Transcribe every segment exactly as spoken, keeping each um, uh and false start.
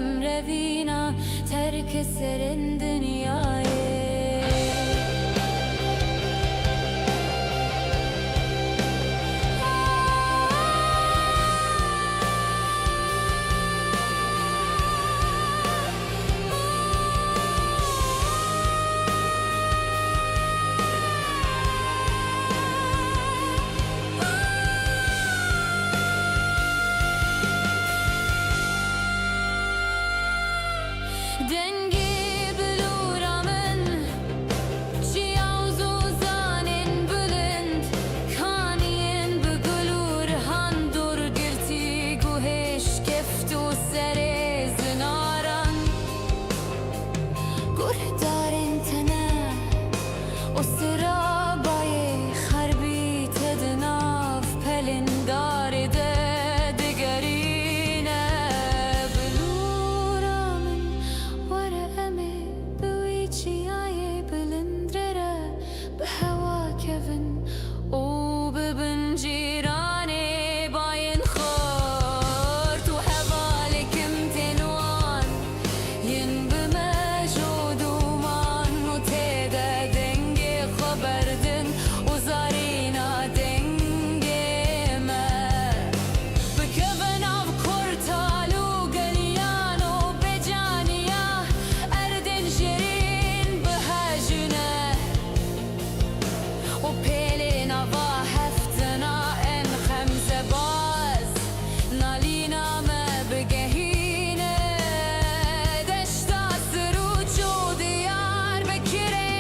Em revîna terke serên dinyayê. Dengê bilûra min, çiya û zozanên bilind, kaniyên bi gul û rihan dor girtî, guhê şikeft û serê zinaran, guhdarên tene û sirabayê xerbîte di nav pelên darê de digerîne. Bilûra min, were em ê bi wî çiyayê bilind re re bi hewa kevin û bibin cîranê bayên xurt û hevalê kim tên wan yên bi mej û dûman û tê de dengê xwe berdin û zarîna dengê me. Bikeve nav kurtal û geliyan û bêcaniya erdên jêrîn bihejine û pêlê nava heftina en xemzebaz nalîna me bigehîne. Deşta Sirûc û Diyarbekirê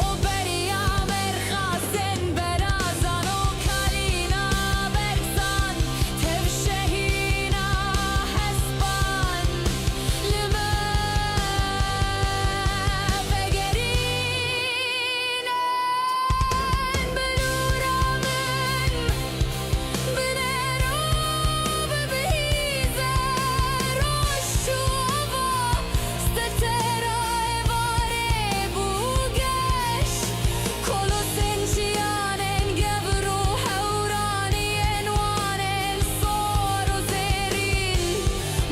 û beriya Merxasên Berazan û Kalîna Berzan, tev şehîna hespan li me vegerîne. Bilûra min, binêro bibihîze roj û ava, setera êvarê bû geş. Kolosên çiyanên gevr û hewraniyên wan ên sor û zêrîn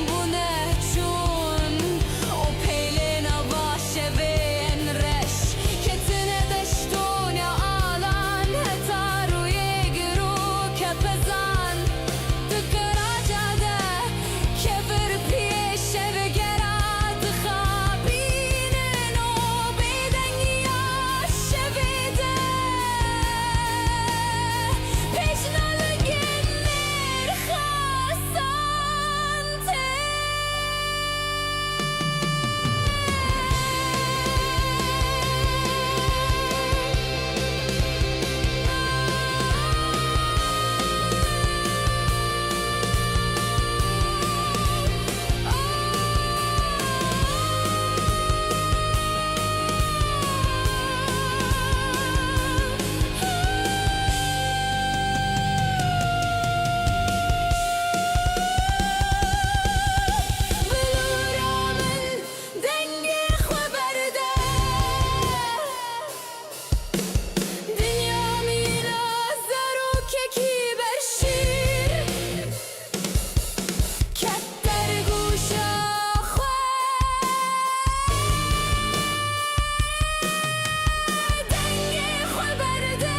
bûne çûn û pêlê nava şevên reş ketine deştonya alan heta rûyê gir û kepezan. Di geraca de kevir piyê şevgera dixapînin û bêdengiya şevê de pêşna lingên mêrxasan tê. Bilûra min, dengê xwe berde. Dinya mîna zarokekî berşîr ket dergûşa xwe. Dengê xwe berde.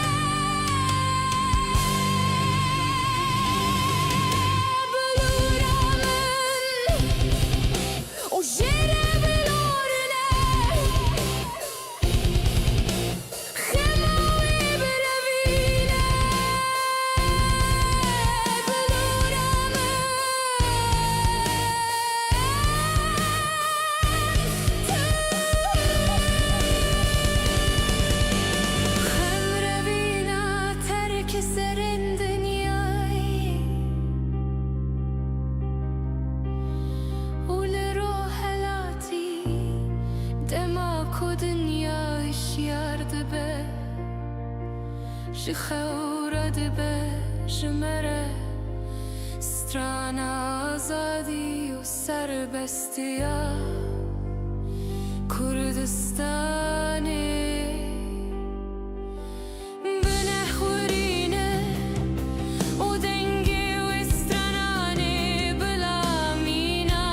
Bilûra min û jêre bilorine. Xema wê birevîne. Bilûra min. Xem revîna terkê serên dinyayê û li ro helatî dema ku dinya hişyar dibe, ji xew re dibe ji me re strana azadî û serbestiya Kurdistanê binehurîne û dengê wê strananê bila mîna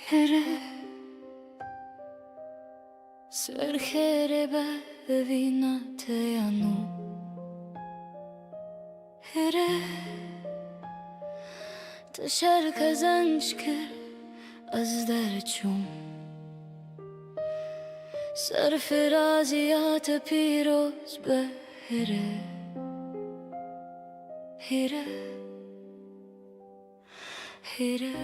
Here, ser xêrê be evîna te ya nû. Here, tu şer qezenc kir, ez derçûm. Serfiraziya te pîroz be, here, here. Here,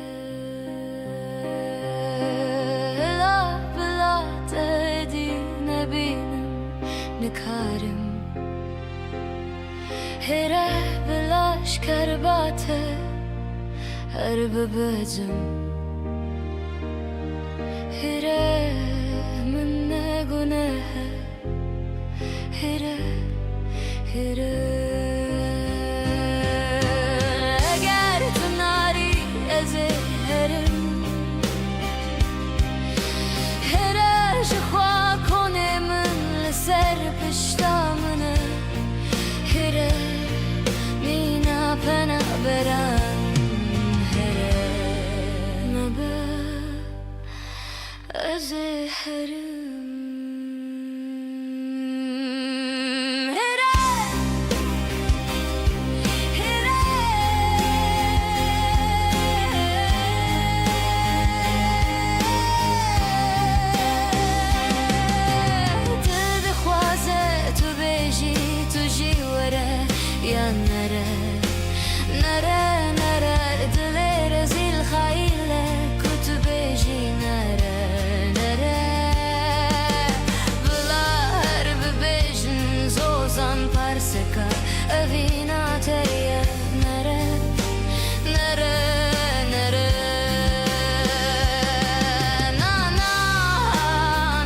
bila bila te dî nebînim, nikarim. Here, bila ji kerba te her bibecim. Here, min ne guneh e. Here, here. Eger tu narî, ez ê herim. Here, ji xwe konê min li ser pişta min e. Here, mîna penaberan. Here, mebe. Ez ê herim. Here, here. Dil dixwaze tu bêjî, tu jî were yan nere. Nere, nere, dilê rezîl xayîl e, ku tu bêjî nere, nere. Bila her bibêjin zozan parseka, evîna te ye, nere, nere, nere. Na, na,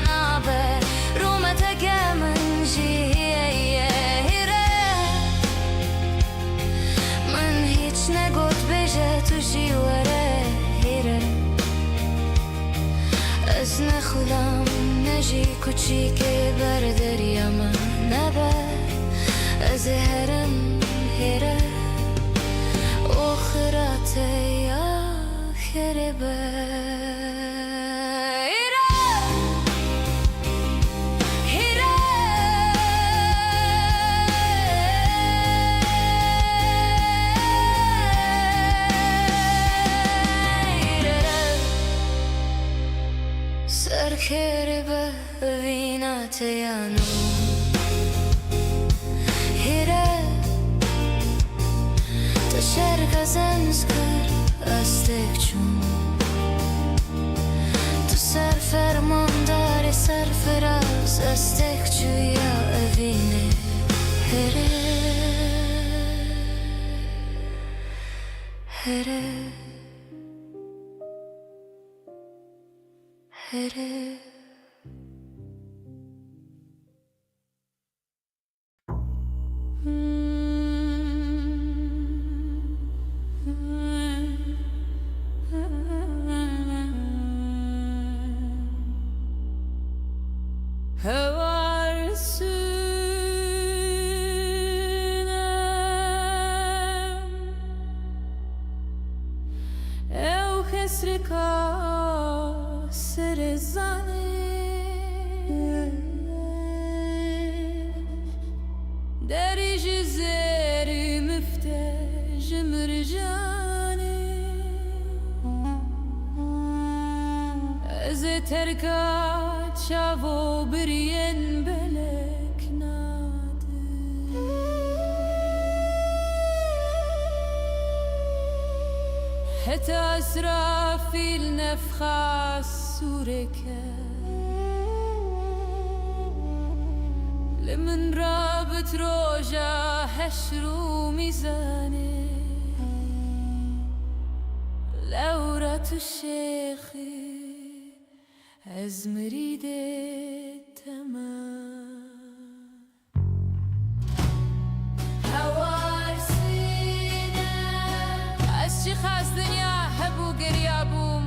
nabe, rûmeteke min jî heye ye, hire. Min hîç negot bêje tu jî were hîre. Ez ne xulam ne jî kuçîkê ber derya me nebe. Ez ê herim hîre. Oxira te ya xêrê be. Hîre. Hîre, hîre. Ser xêrê be vîna te ya nû. Hîre. Tu şer qezenc kir, ez têk çûm. Tu ser fermandarê serfiraz, ez têk çûya evînê. Here, here, here. Hewar sinem, ew kesrika serê zanê. Derî ji zêrî mifte ji mircanê. Ez ê terka çavo biriyên belek nadim. Heta Îsrafîl nefxa sûrê ke. Li min rabit roja heşr û mîzanê. Lewra tu şêxî, ez mirîdê te me. Hewar Sînem. Ez çiqas dinya hebû geriya bûm.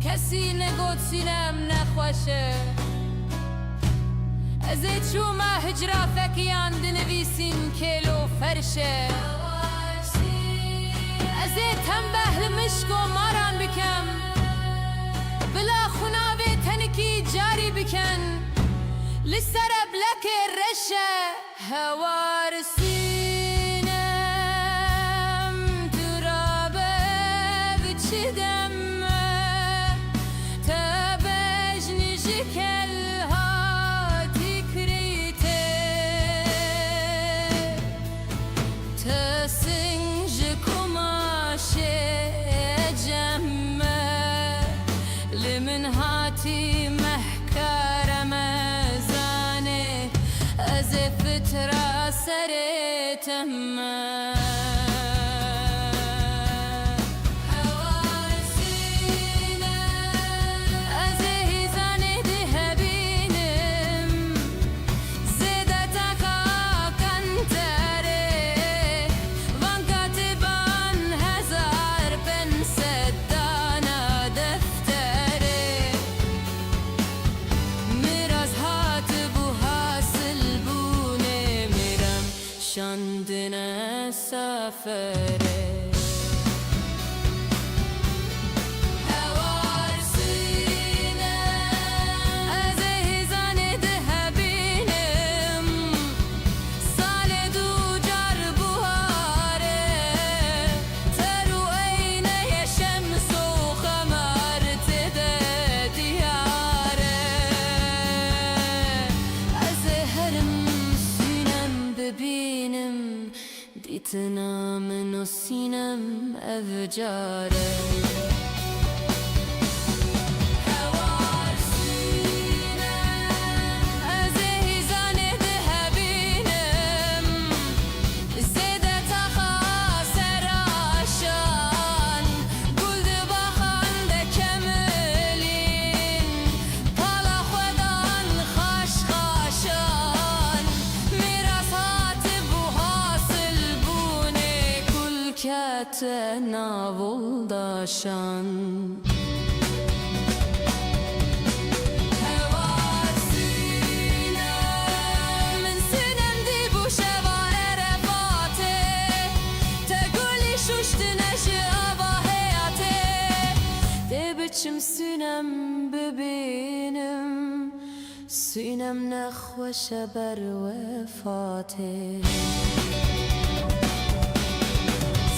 Kesî negot Sînem nexweş e. Ez ê çûma hicra fekiyan dinivîsîn kêlo ferş e. Hewar Sînem. Ez ê tembeh li mişko maran bikem, bila xunavê tenikî carî biken, li ser eblekê reş e. Hewar Sînem, tu rabe bi çi dem me, te bejnî ji kel hatî kirî tê. Te sing ji kumaşê ecem me, li min hatî mehka Remezanê, ez ê fitra serê temme. Hewar Sîne, ez ê hîzanê dihebînim. Zêde taka qenterê, van katiban hezar pênc sed dana defterê. Miraz hatibû hasilbûnê, mirem şandine saferê. Hewar Sîne, ez ê hîzanê dihebînim. Salê du car buharê, ter û eyne ye şems û qemer tê de diyar e. Ez ê herim Sînem bibînim. Dîtina min û Sînem ev car e. Hewar Sînem, ez ê hîzanê dihebînim. Zêde taxa seraşan, gul di baxan de kemilîn, pala xwe dan xaş xaşan. Miras hatibû hasilbûnê, kul kete nav oldaşan. Hewar Sînem, min Sînem dîbû şeva Erefatê, te gulî şuştine ji ava heyatê. Dê biçim Sînem bibînim, Sînem nexweş e ber wefatê.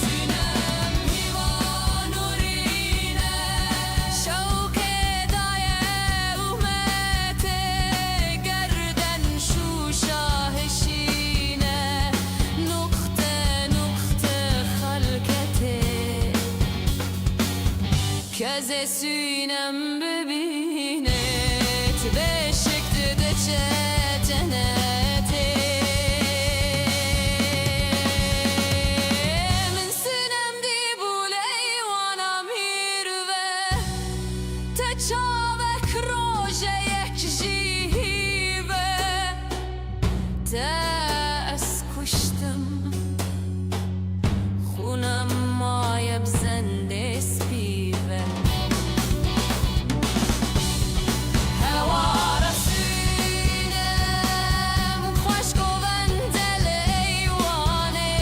Sînem hîva nûrîn e, şewqê daye umetê, gerden şûşa hişîne, nuqte nuqte xelketê. Kezê Sînem bibîne, ti beşik didiçe cenetê. Min Sînem dîbû leywana mîr ve, te çavek roje yek jî hîve. Te ez kuştim, xûna maye bi zendê spî ve. Hewara Sînem, xweş govende li eywanê,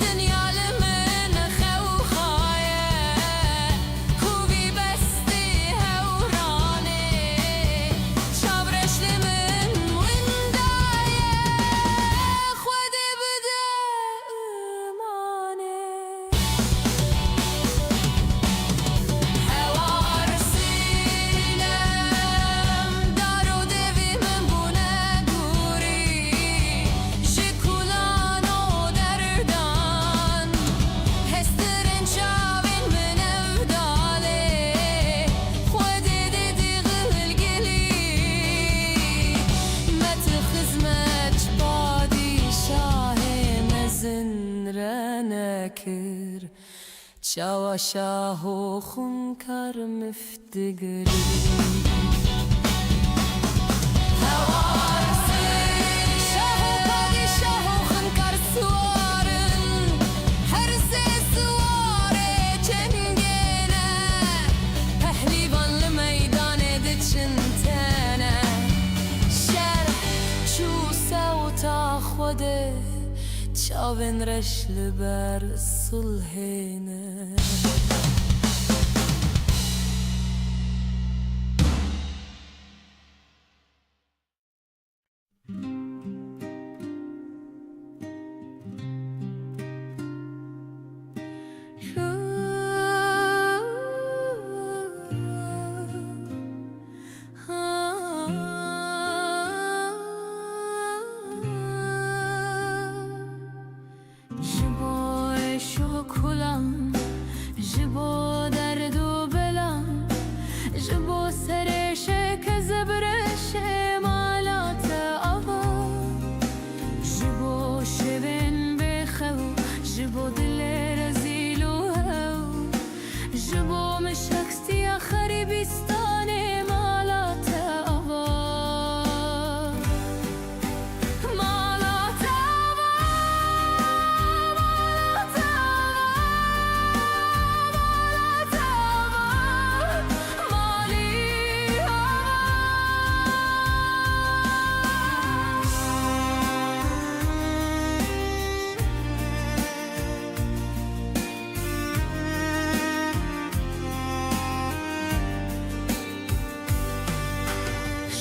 dinya li min xewxaye. Kovî bestî hewranê, çavreş li min winda ye, Xwedê bide îmanê. Hewar Sînem, dar û devî min bûne gorî, ji kulan û derdan. Hestirên çavên min ev dalê, Xwedê didî gilgilî. Me tu xizmet padîşahê mezin re nekir, çawa şah û xûnkar mif digirî. Hewar Sînem, şah û padîşah û xinkar siwar in, her sê siwarê çengê ne. Pehlîvan li meydanê diçin tene. Şer çû sewta Xwedê, Çavên reş li ber sulhê ne. Ji bo êş û kulan, ji bo derd û belan, ji bo serê şeke zebreşê mala te ava, ji bo şevên bêxew, ji bo dilê rezîl û hew, ji bo min şexsiya xerîbîstanê mala te ava. Mala te ava, mala te ava, mala te ava, malî ava.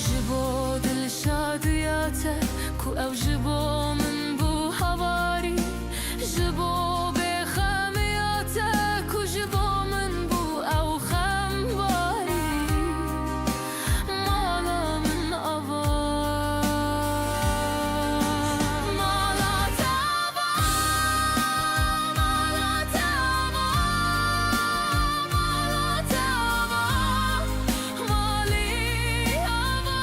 Ji bo dilşadiya te ku ew ji bo min bû hawarî, ji bo bêxemiya te ku ji bo min bû ew xembarî. Mala min ava, mala te ava, mala te ava, mala te ava, malî ava.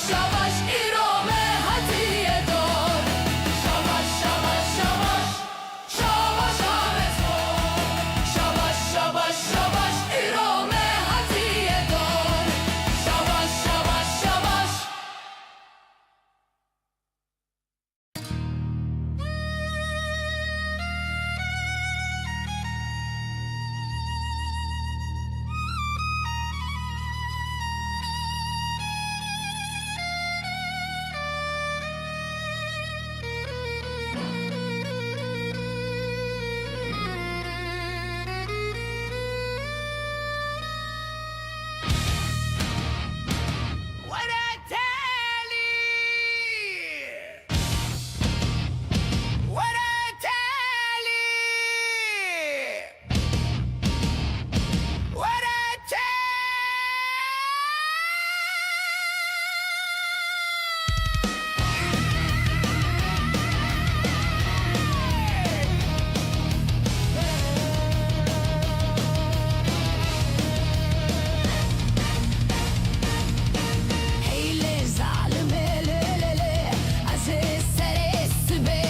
Şabaş, îro me hatiye dar. Şabaş, şabaş, şabaş. Şabaş, şabaş, şabaş. Şabaş, şabaş, şabaş. Îro me hatiye dar. Şabaş, şabaş, şabaş. Were telî! Were telî! Were te- Hey lê zalimê, lê, lê, lê, ez ê serê sibê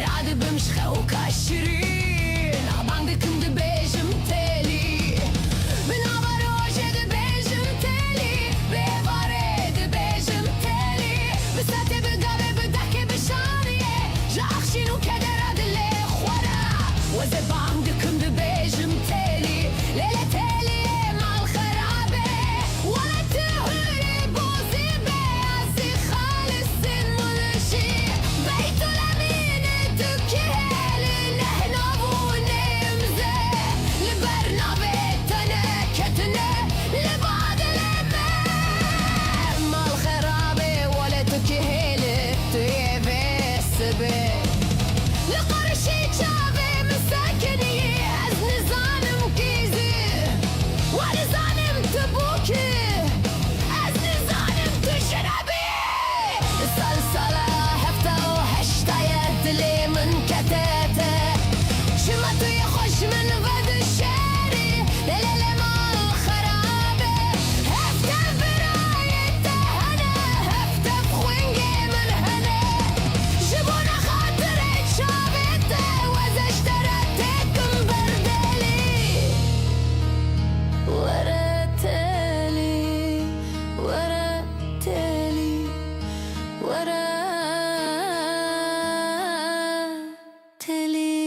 radibim ji xewka şirîn. Bang dikim, dibêjim têlî. Bi nava rojê dibêjim têlî. Bi êvarê dibêjim têlî. Bi setê, bi gavê, bi dehkê, bi şaniyê. Ji axşîn û kedera dilê xwe re. Ez ê bang dikim, dibêjim têlî. Lê lê têlî mal xerab e. Wele tu hûrê bozî be, ez ê xalisên mulişî. Beytulemîn tu kihêlî, neh nav û nêmze. Li ber navê te neketine, li ba dilê me. Mal xerab e, wele tu kihêlî, tu yê vê sibê. Li qurşî çavê min sekinî, ez nizanim kî zî. Wa nizanim tu bû kî, ez nizanim tu jina bî. Sal sala hefta û heşta ye, dilê min kete te. Çima tu yê xwe ji min vedişêrî? Lê lê lê mal xerab e. Hevdeh birayê te hene, hevdeh xwîngê min hene. Ji bona xatirê çavê te, ez ji te re têkim ber delî. Were telî, were telî, were telî.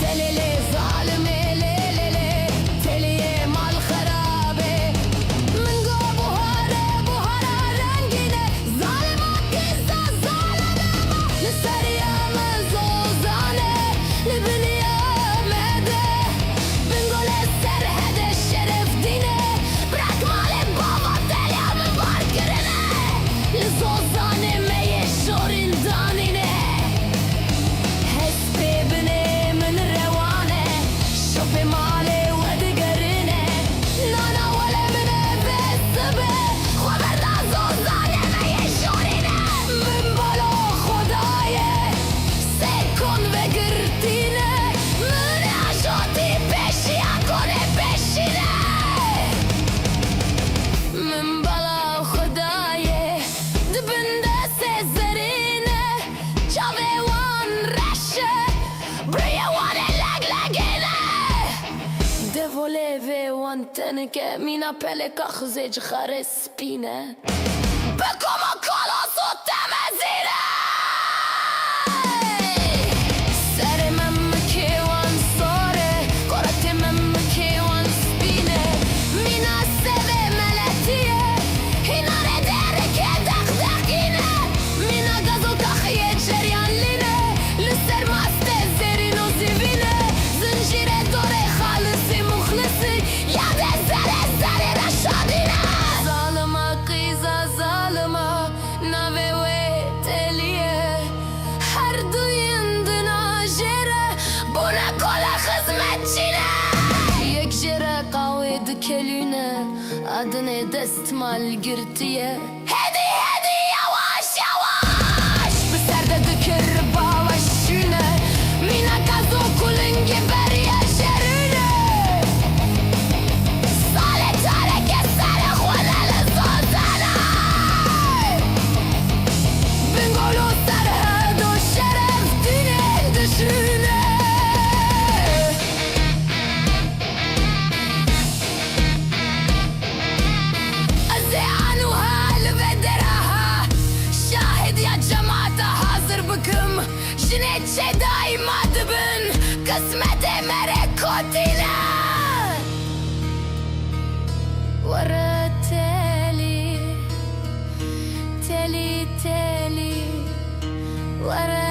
Telê lê zalimê, lê lê lê, teliyê mal xerabê. Min got buhar e, buhara rengîn e. Zalima kî zalime, li ser ya me zozan e, li bin ya me de. Bingolê Serhedê Şerefdînê, brak malê bava teliya min bar kirine. Li zozanê me yê şorîn danîne. Hespê binê min rewan e, şopê malê we digerîne. Nana wele min e vê sibe, xwe berda zozanê me yê şorîne. Min bala xwe daye, sê kon vegirtîne. Min ajotî pêşiya konê pêşîne. Min bala xwe daye, di bin destê zerîne. Çavê wan reş e, birayê wan ê leglegê ne. Devolê vê wan tenike, mîna peleka xizê cixarê spî ne. Bi koma kolos û temezî ne. Serê memikê wan sor e, koretê memikê wan spî ne. Mîna sevê meletî ye, hînarê derikê deqdeqî ne. Mîna gazoka xiyê ceryanlî ne, li ser mastê zêrîn û zîvî ne. Zincîrê dorê xalisî muxlisî, yadê zerê zerê reşadî ne. Zalima qîza zalima, navê wê telî ye. Her duyên di navê jê re bûne kola xizmetçî ne. Yek jê re qawê dikelîne, adinê destmal girtiye. Hêdî hêdî, yawaş yawaş, bi Nê çê daîma dibin, qismetê me rê kotîne. Were telî, telî, telî, were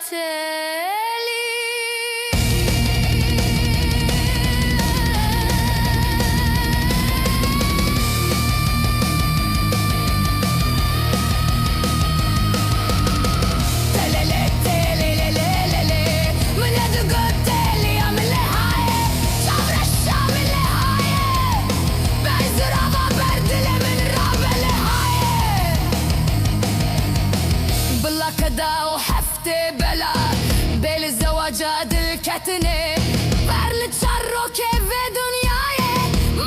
telî. Telele, telelelelele, min e digot teliya min lê haye, çavreşa min lê haye, ber zirava ber dilê min rabe lê haye. Bila keda û heftê bela, bê li zewaca dil ketine, ber li çar rokê vê dinyayê,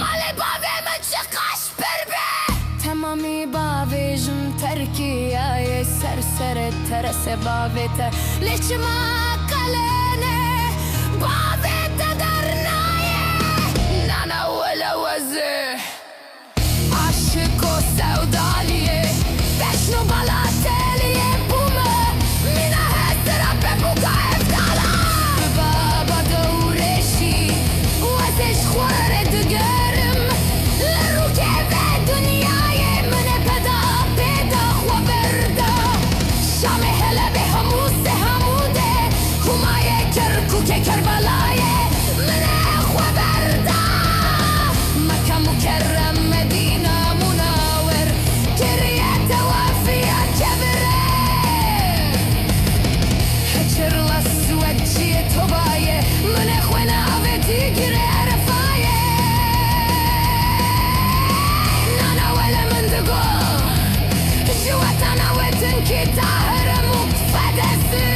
malê bavê min çiqaş pir be. Temamî bavêjim terkiyaye, ser serê terese bavê te, lê çima qelene bavê te dernaye? Nana wele weze. Aşiko sevdaliyê, beşno bala teliyê bûme, mîna hesira be bûka evdala. Bi baba dewrêşî, wezê ji xwe re digerim, li rûkê vê dinyayê min ê peda pêda xwe berda. Şamê Helebê hemû sê hemû dê, Humayê Kerkûkê Kerbelayê min ê xwe berda. Meke Mukerrem Medîna Munawer kiriye tewafiya kevire. Heçir la swed çiyê tobayê min ê xwe navê digire Erefayê. Nana wele min digo, ji wetana we tinkî Tahir Mukfedesî.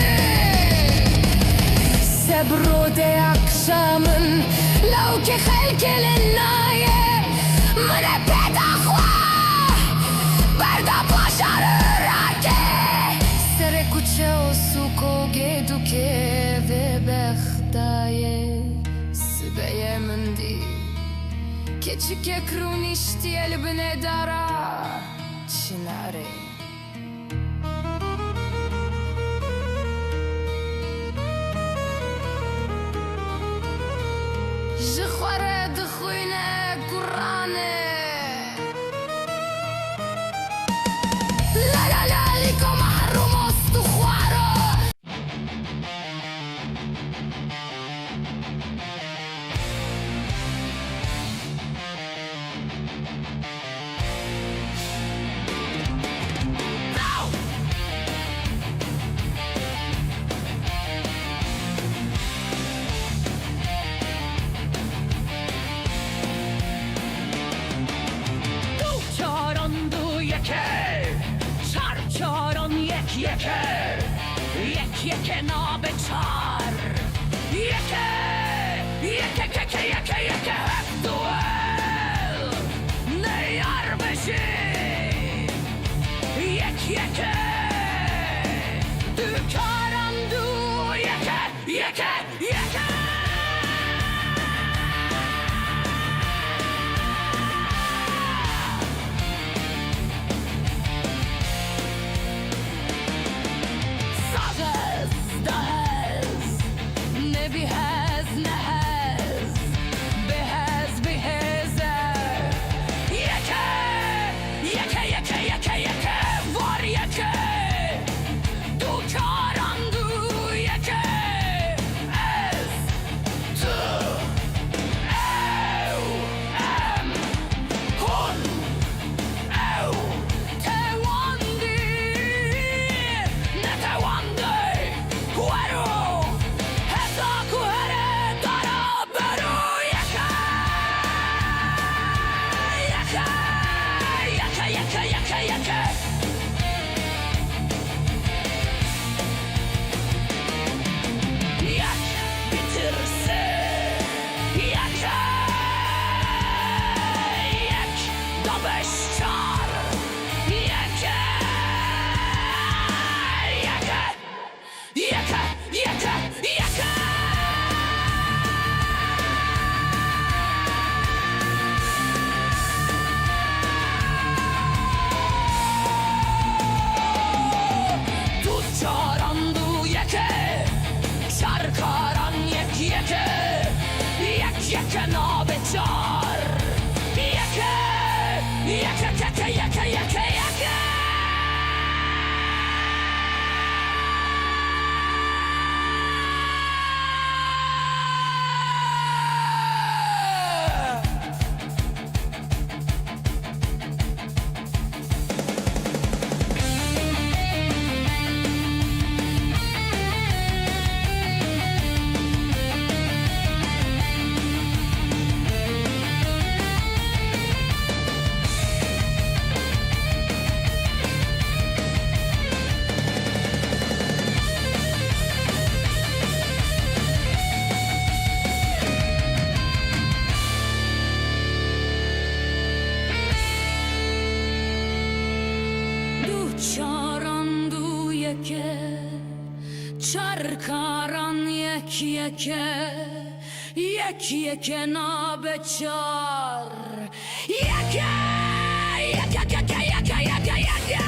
Sebro de akşamın lawkê xelkê li nayê, min ê pêda xwe berda paşar Irakê. Serê kuçe û sûk û gêdûkê vê bexdayê. Sibeyê min dî keçikek rûniştiye li binê dara çinarê. Ji xwe re dixwîne guranê. La la la, lîko mehrûm ost û xwaro. Du çaran du yeke, çar çaran yek yeke, yek yeke nabe çar. Yeke, yeke, keke, yeke, yeke, hep duel. Ne yar bijî. Yek, yeke. Du karan du, yeke, yeke, yeke. Sax ez, da hez, ne bî hez, ne hez, bê hez. Çar karan yek yeke, yek yeke nabe çar. Yeke, yeke, yeke, yeke, yeke, yeke.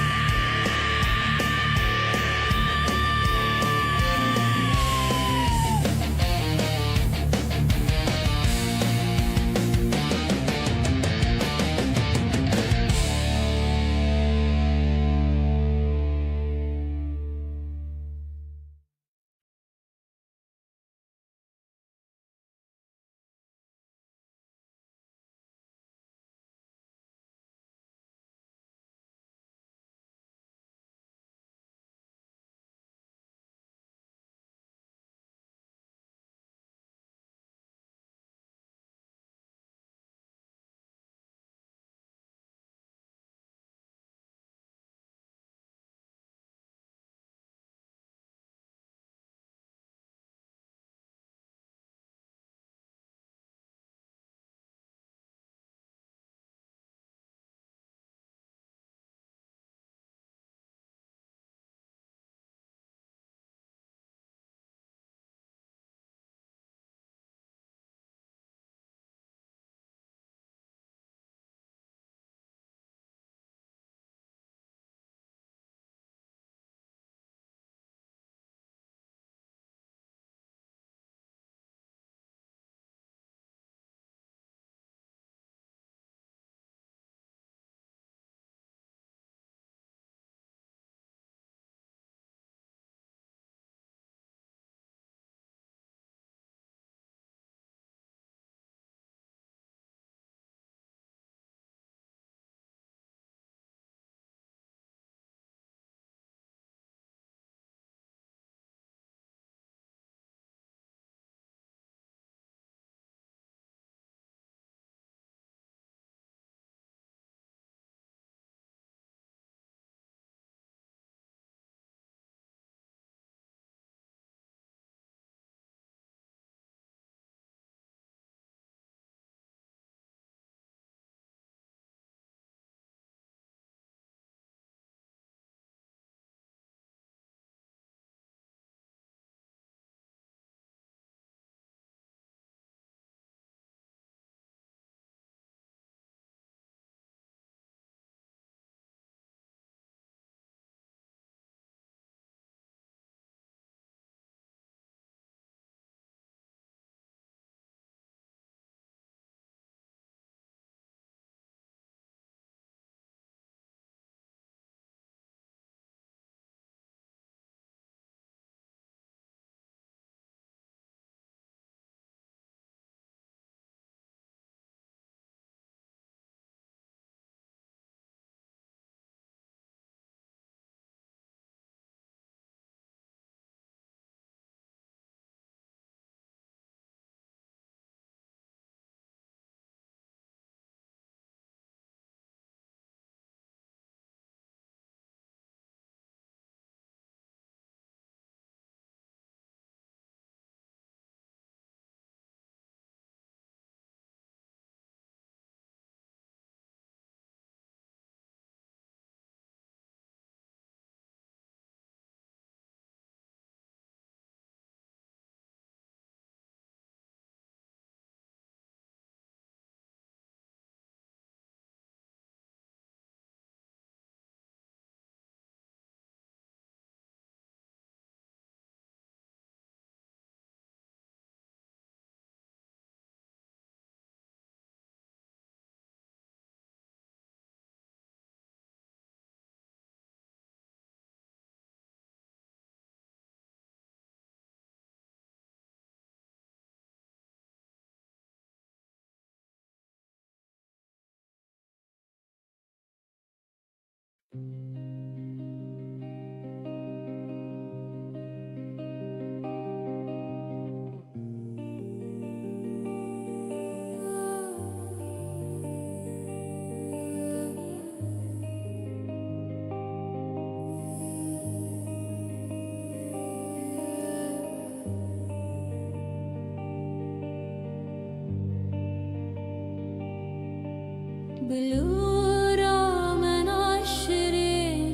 Bilûra min a şirîn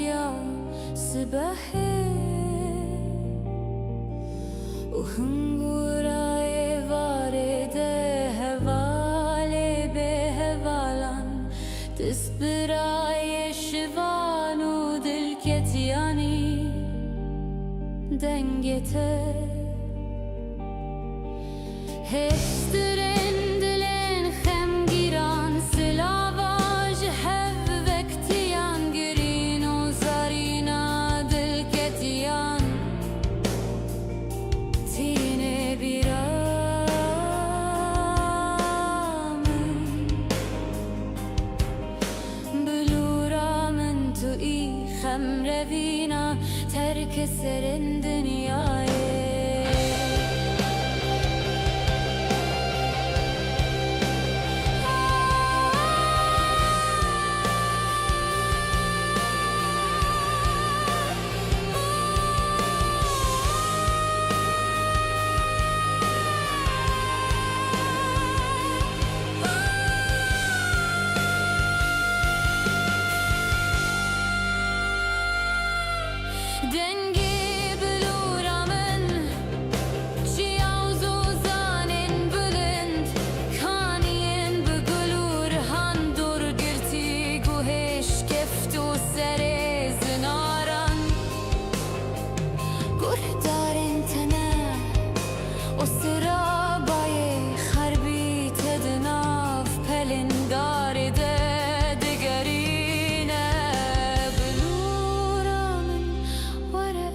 ya sibehê û hingûra êvarê de hevalê bêhevalan dest bi rayê şivan û dilketiyanî dengê te. Hêştirên dilên xemgîran, silava ji hev vektiyan girîn û zarîna dilketiyan tînê bîra min. Bilûra min tu î xem revîna terke serên dinyayê. Dengê bilûra min, çiya û zozanên bilind, kaniyên bi gul û rihan dûr girtî, guhê şikeft û serê zinaran. Guhdarên tene û sirabayê xerbî te di nav pelên darê de digerîne. Bilûra min, were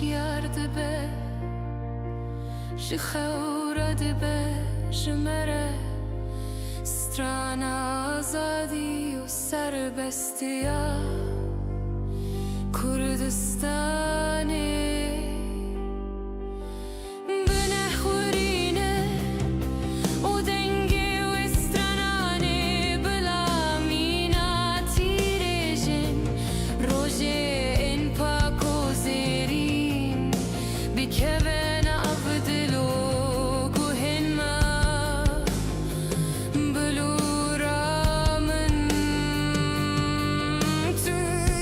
Diyar dibe, ji xew re dibe, ji me re strana azadî û serbestiya Kurdistanê. Bi neh xurîne û dengê wê strananê bila mîna tîrêjin, rojê ên pak û zêrîn bikeve nav dil û guhên me. Bilûra min, tu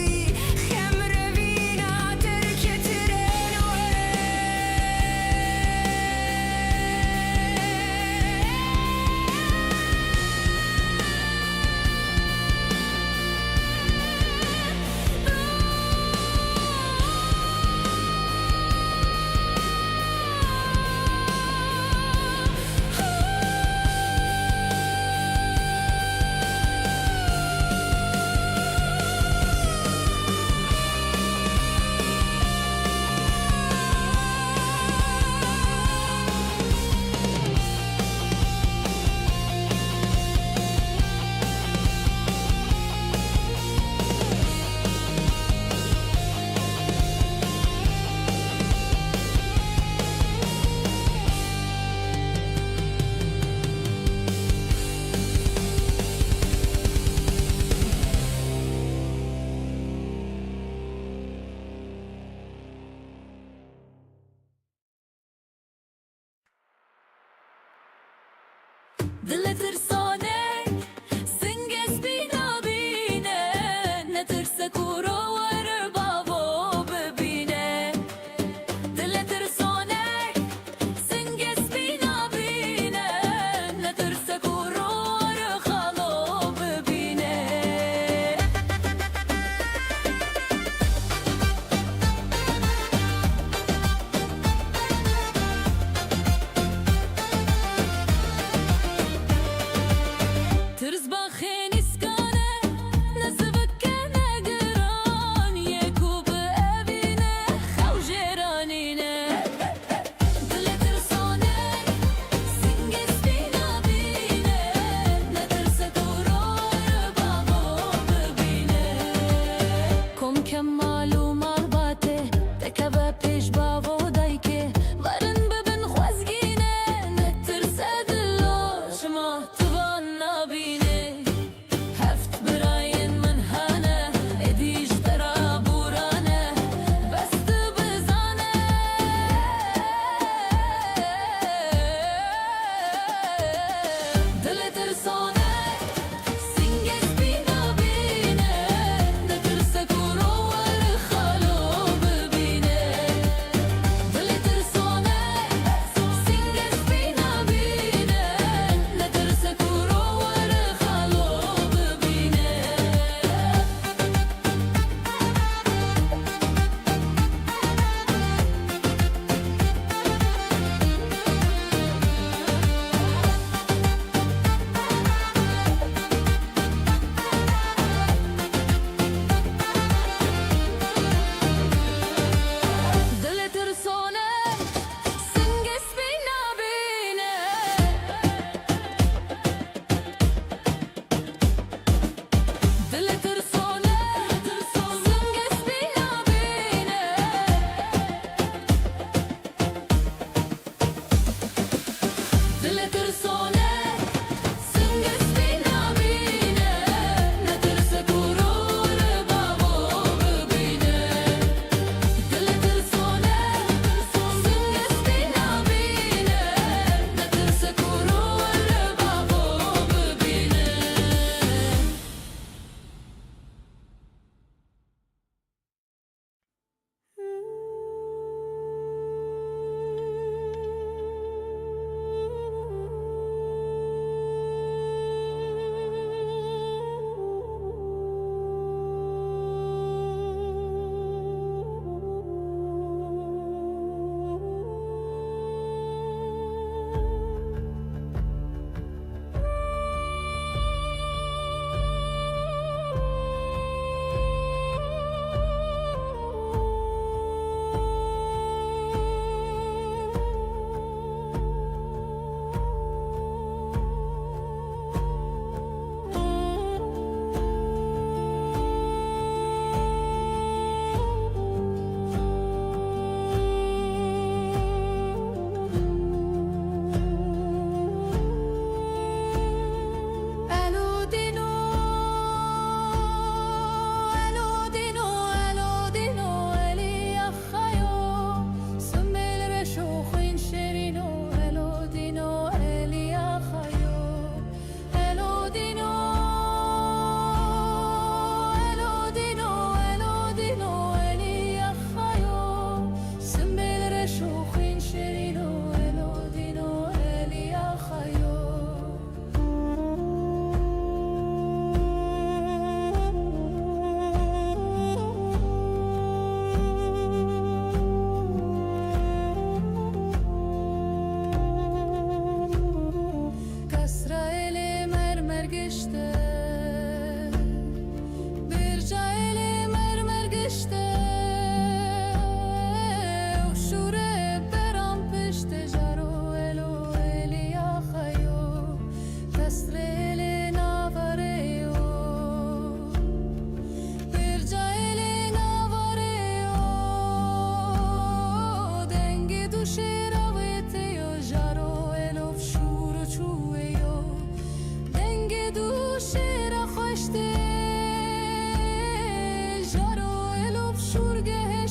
yî xem revîna derketire.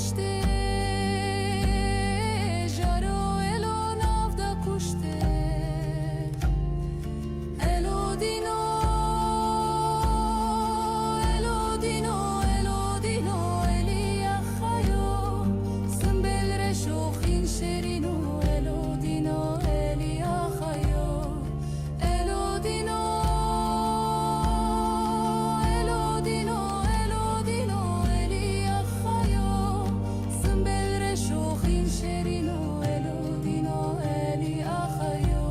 Kuştê, jaro elo nav da kuştê. Elo dîno, elo dîno, elo dîno, eliya xayo. Simbêl reşo xîn şêrîno, elo dîno, eliya xayo. Elo dîno, elo dîno, elo dîno, eliya xayo. Simbêl reşo xîn şêrîno, elo dîno, eliya xayo.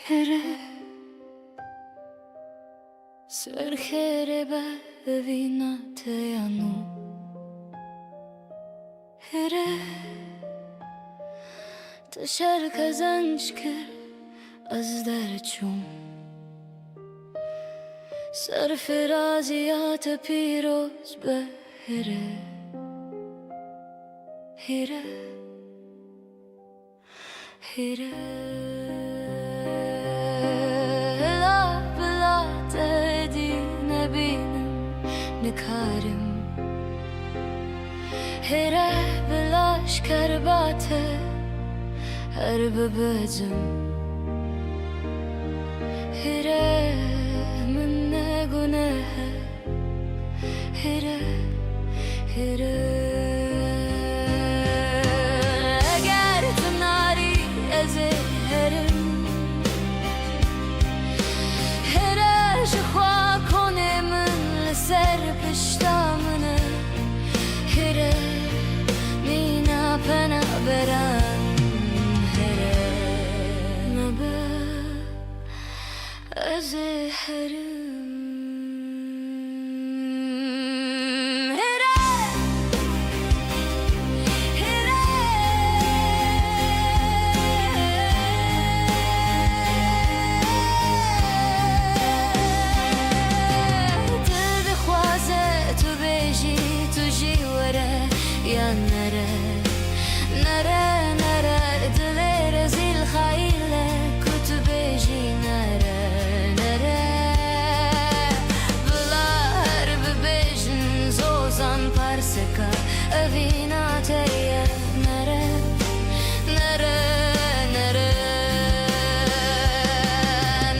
Here, ser xêrê be evîna te ya nû. Here, tu şer qezenc kir, ez derçûm. Serfiraziya te pîroz be, here, here, here. La bila te dî nebînim, nikarim. Here bila ji kerba te her bibecim. Here min ne guneh e. Here, here. Eger tu narî ez ê herim. Here ji xwe konê min li ser pişta min e. Here mîna penaberan. Here nebe ez ê herim. Here, here. Dil dixwaze tu bêjî, tu jî were yan nere. Nere, nere, dilê rezîl xayîl e, ku tu bêjî nere, nere. Bila her bibêjin zozan parseka, evîna te ye. Nere, nere, nere.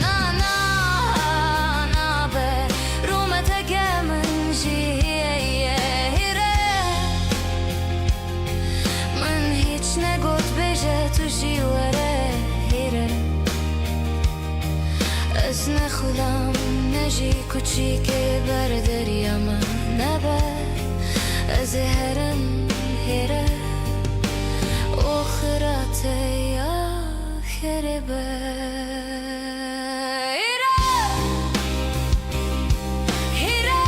Na, na, nabe, rûmeteke min jî heye, hire. Min hîç negot bêje tu jî were hêre. Ez ne xulam ne jî kuçîkê ber derya me nebe. Ez ê herim hêre. Oxira te ya xêrê be. Hîre, hîre,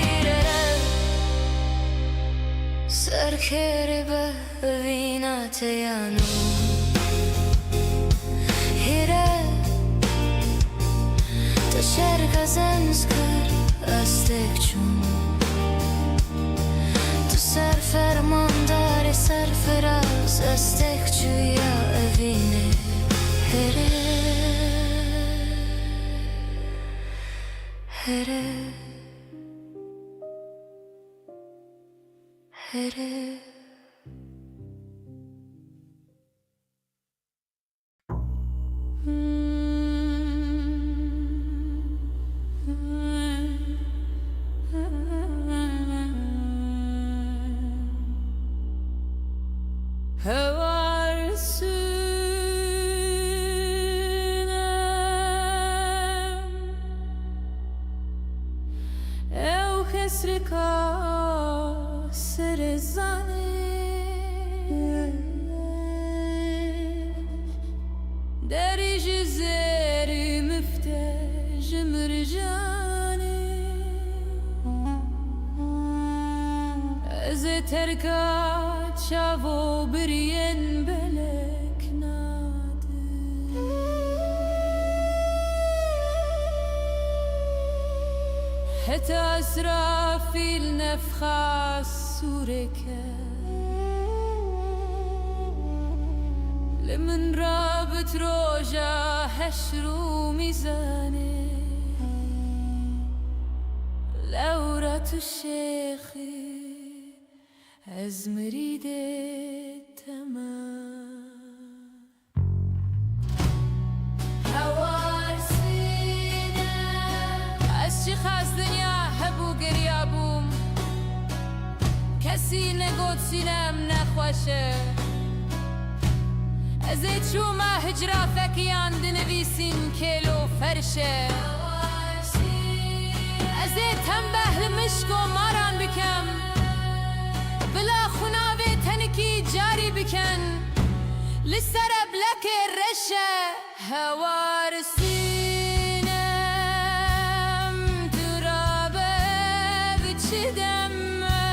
hîre. Ser xêrê be vîna te ya nû. Hîre. Tu şer qezenc kir, ez têk çûm. Tu ser fermandarê serfiraz, ez têk çûya evînê. Here, here, here. Kesrika serê zanê, derî ji zêrî mifte ji mircanê. Ez ê terka çavo biriyên belek nadim. Heta Îsrafîl nefxa sûrê ke, li min rabit roja heşr û mîzanê. Lewra tu şêxî, ez mirîdê te me. Hewar Sîne. Ez çiqas dinya hebû geriya bûm, kesî negot Sînem nexweş e. Ez ê çûma hicra fekiyan dinivîsîn kêlo ferş e. Ez ê tembeh li mişko maran bikem, bila xunavê tenikî carî biken, li ser eblekê reş e. Hewar Sînem, tu rabe bi çi dem me,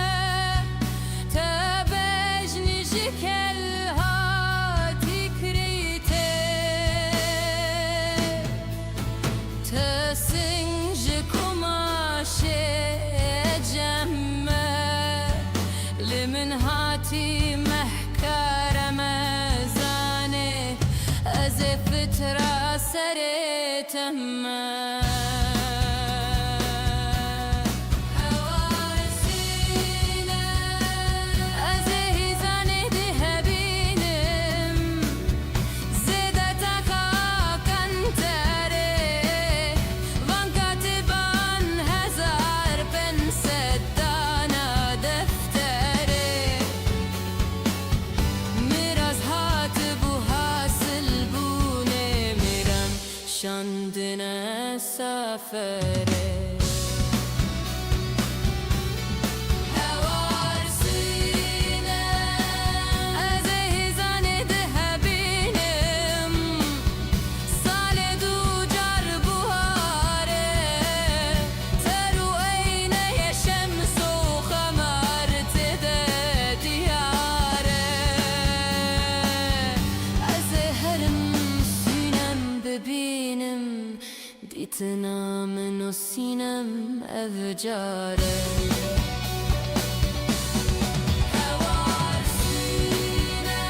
te bejnî ji kel hatî kirî tê. Te sing ji kumaşê cem me, li min hatî mehka Remezanê, ez ê fitra serê te me. Hewar Sîne, ez ê hîzanê di hebînim. Zêde taxa kenterê, van katiban hezar pênc sed dana defterê. Miras hatibû hasilbûnê, mirem şandine saferê. Hewar Sîne, ez ê hîzanê di hebînim. Salê du car buhare, ter û eyneyê şems û xemar tê de diyar e. Ez ê herim Sînem bibînim. Dîtina min û Sînem ev car e. Hewar Sînem,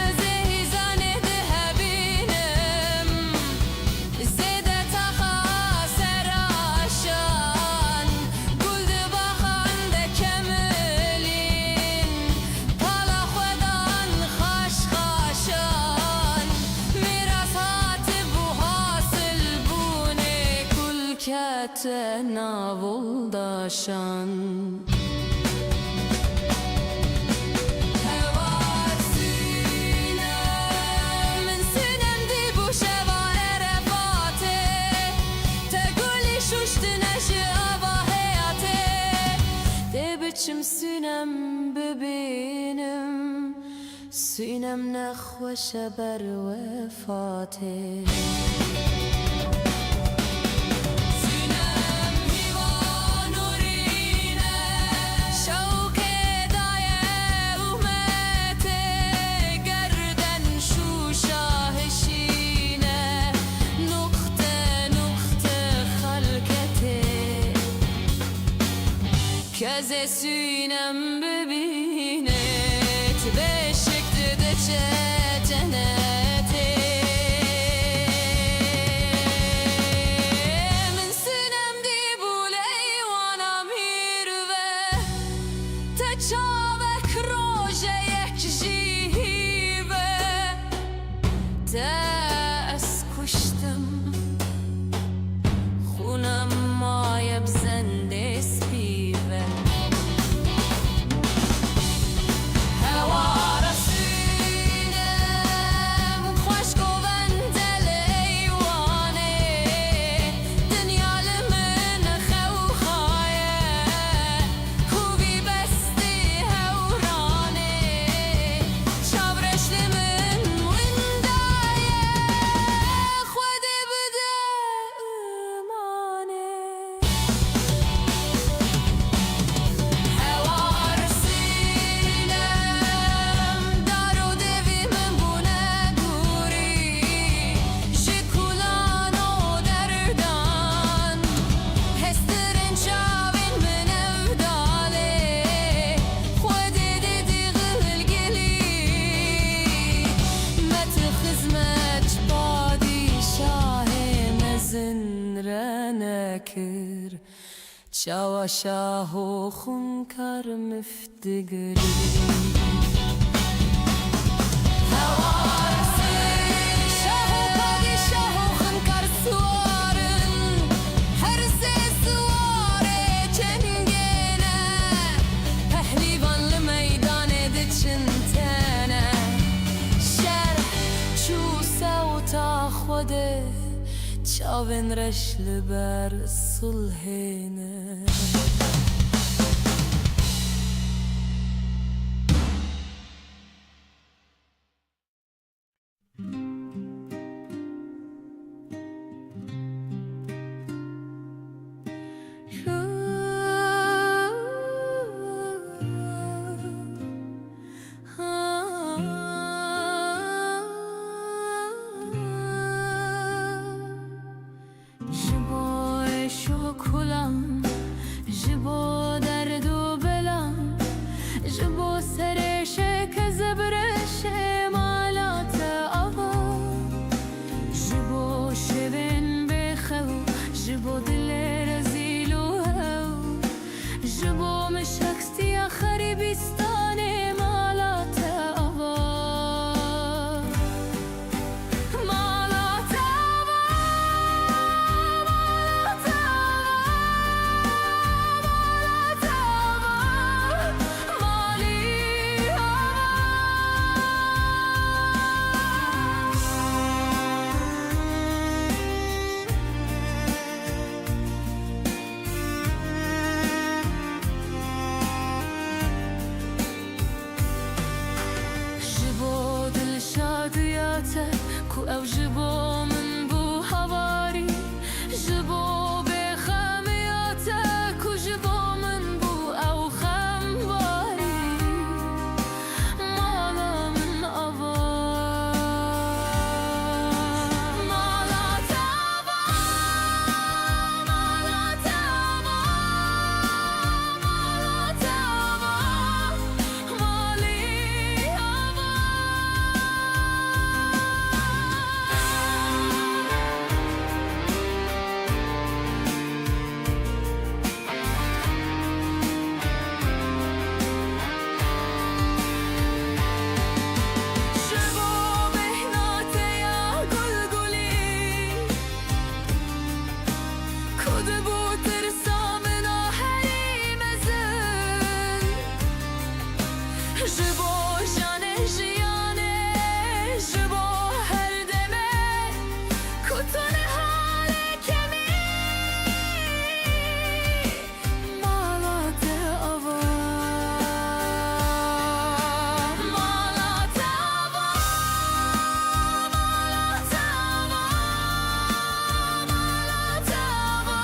ez ê hîzanê di hebînim. Zêde taxa seraşan, gul di baxan de kemilîn. Pala xwedan xaş xaşan, miras hatibû hasilbûnê, kul kete nav oldaşan. Hewar Sînem, min Sînem dîbû şeva Erefatê, te gulî şuştine ji ava heyatê. Dê biçim Sînem bibînim, Sînem nexweş e ber wefatê. Sînem hîva nûrîn e, şewqê daye umetê, gerden şûşa hişîn e, nuqte nuqte xelketê. Kezê Sînem bibîne, ti beşik didiçe cenetê. Min Sînem dîbû leywana mîr ve, te çavek rojeyek jî hîve. Te ez kuştim, xûna min maye bi zendê spî ve. nekir. Çawa şaho xwînkar mif digirî. Hewar sê şaho padîşaho xwînkar siwar in. Her sê siwarê çengê ne. Pehlîvan li meydanê diçin tene. Şer çû sewta xwe de. Çavên reş li ber sulhê ne. Ji bo êş û kulam, ji bo derd û belam, ji bo serê şeke zebreşê mala te ava, ji bo şevên bêxew, ji bo dilê rezîl û hew, ji bo mişextiya xerîbîstanê mala te ava. Mala te ava, mala te ava, mala te ava, malî ava. Ji bo dilşadiya te ku ew ji bo min bû hawarî, ji bo bêxemiya te ku ji bo min bû ew xembarî. Mala min ava, mala te ava, mala te ava, mala te ava, malî ava. Ji bo bêhna te ya gulgulî, ku dibû tirsa min a herî mezin. Ji bo janê jiyanê, ji bo her demê, ku tu niha lê kemî. Mala te ava, mala te ava, mala te ava, mala te ava,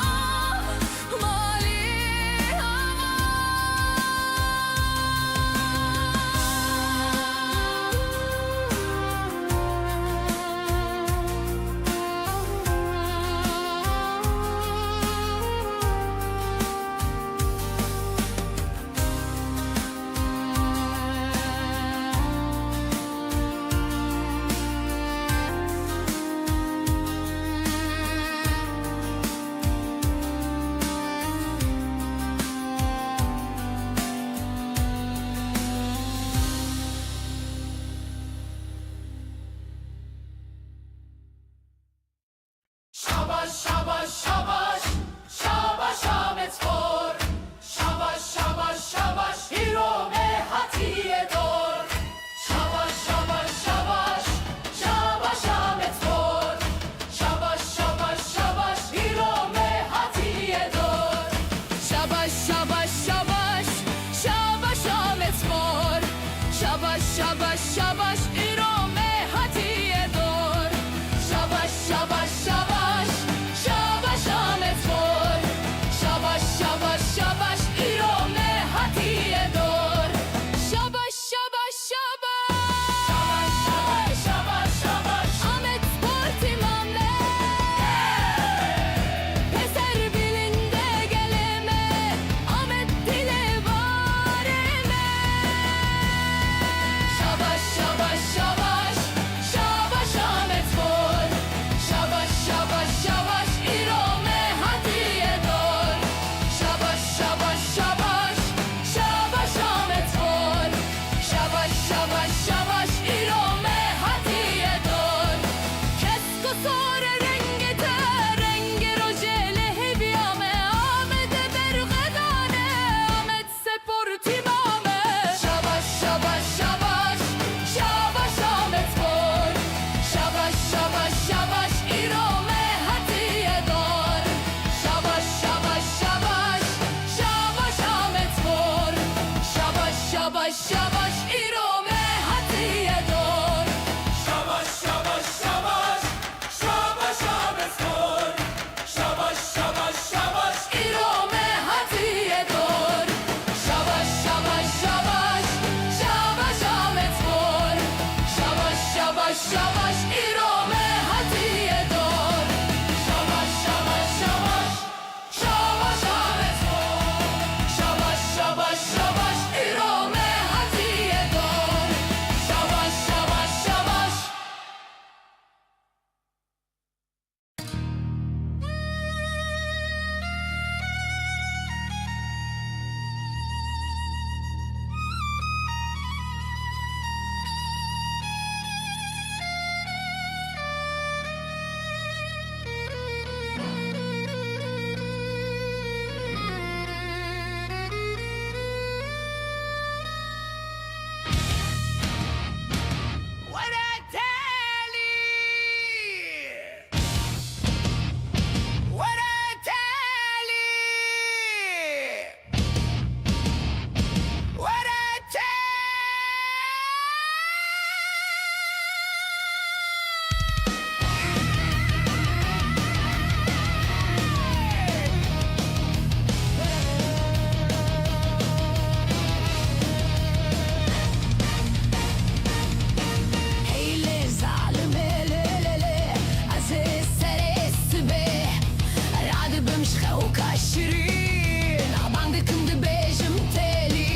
Ji xewka şirîn a bang dikim dibêjim têlî.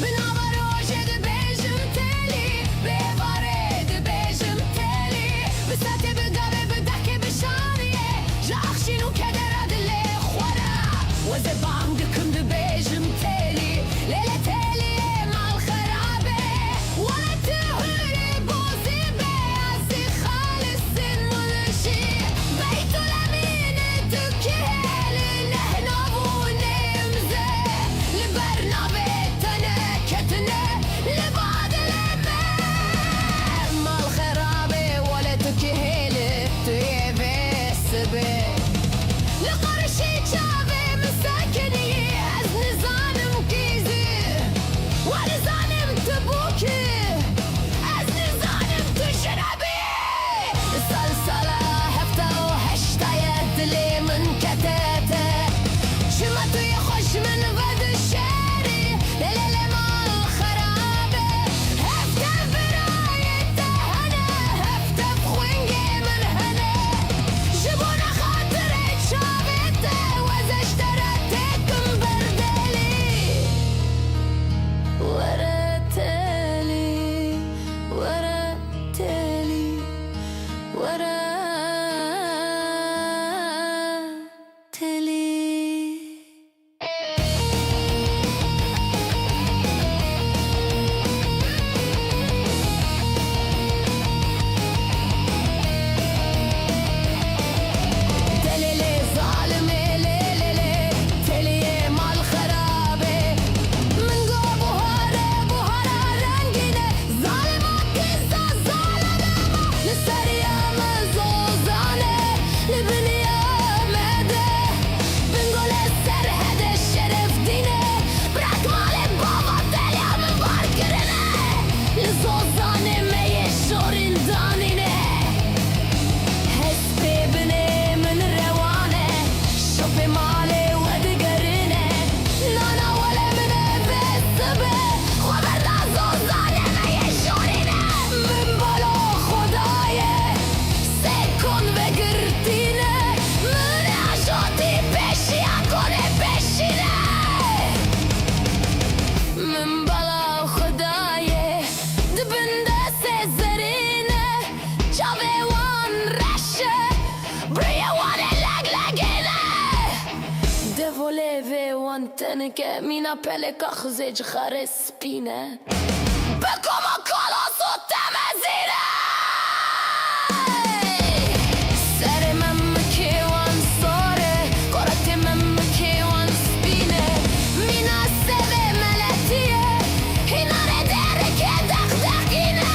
Bi nava rojê dibêjim têlî. Bi êvarê dibêjim têlî. Bi setê, bi gavê, bi dehkê, bi şaniyê. Ji axşîn û kedera dilê xwe re. Wezê bang dikim dibêjim têlî. Lê lê têliyê mal xerab e. Wele tu hûrî bozî beyazî xalisîn munişî. Beytûlemîn tu kî hêlî nehnav û nêmze. Li ber navê te neketine li ba dilê me. Mal xerab e wele tu kî hêlî tu yê vê sibê. Li qarişê çavê min sekinî, ez nizanim kî zî. Wa nizanim tu bû kî, ez nizanim tu ji nebî. Sal sala hefta û heşta ye dilê min kete te. Çima tu yê xwe ji min vedişêrî? Lê lê lê mal xerab e. Hevdeh birayê te hene, hevdeh xwingê min hene. Ji bona xatirê çavê te weze ji te re têkim ber delî. Were telî, were telî, were telî. Delê lê zalimê lê lê lê, teliyê mal xerabê. Min go buhare, buhara rengîne. Zalima qîza zalime ma, li seriya me zozane, li biniya me de. Bingole serhedê şeref dîne, brak malê bava teliya min bar kirine. Li zozanê me yê şorîn danîne. Hespê binê min rewane, şopê malê we digerine. Nana wele min e vê sibe, xwe berda zozanê me yê şorîne. Min bala xwe daye, sê kon vegirtîne. Min ajotî pêşiya konê pêşîne. Min bala xwe daye, di bin destê zerîne. Çavê wan reş e, biriyê wan ê leglegîne. Devolê vê wan tenike, mîna peleka xizê cixarê spî ne. Bi koma kalas û temezîne. Serê memikê wan sar e, koretê memikê wan spî ne. Mîna sevê meletî ye, hînarê dêrikê deqdeqîne.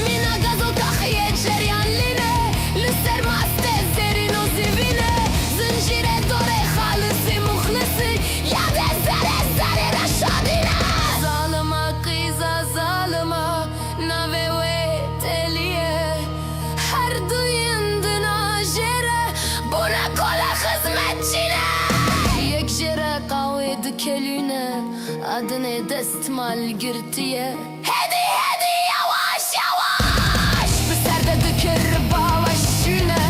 Mîna gaz û taxiyê ceryan lîne, li ser mastê zêrîn û zîvîne. Zincîrê dorê xalisî muxlisî, yadê zerê zerê reşadîne. Zalima qîza zalima, navê wê telî ye. Her duyên di navjê re bûne kole xizmetçî ne. Yek jê re qawê dikelîne, a dinê destmal girtiye. Hêdî hêdî, yawaş yawaş, bi ser de dikir baweş çûne.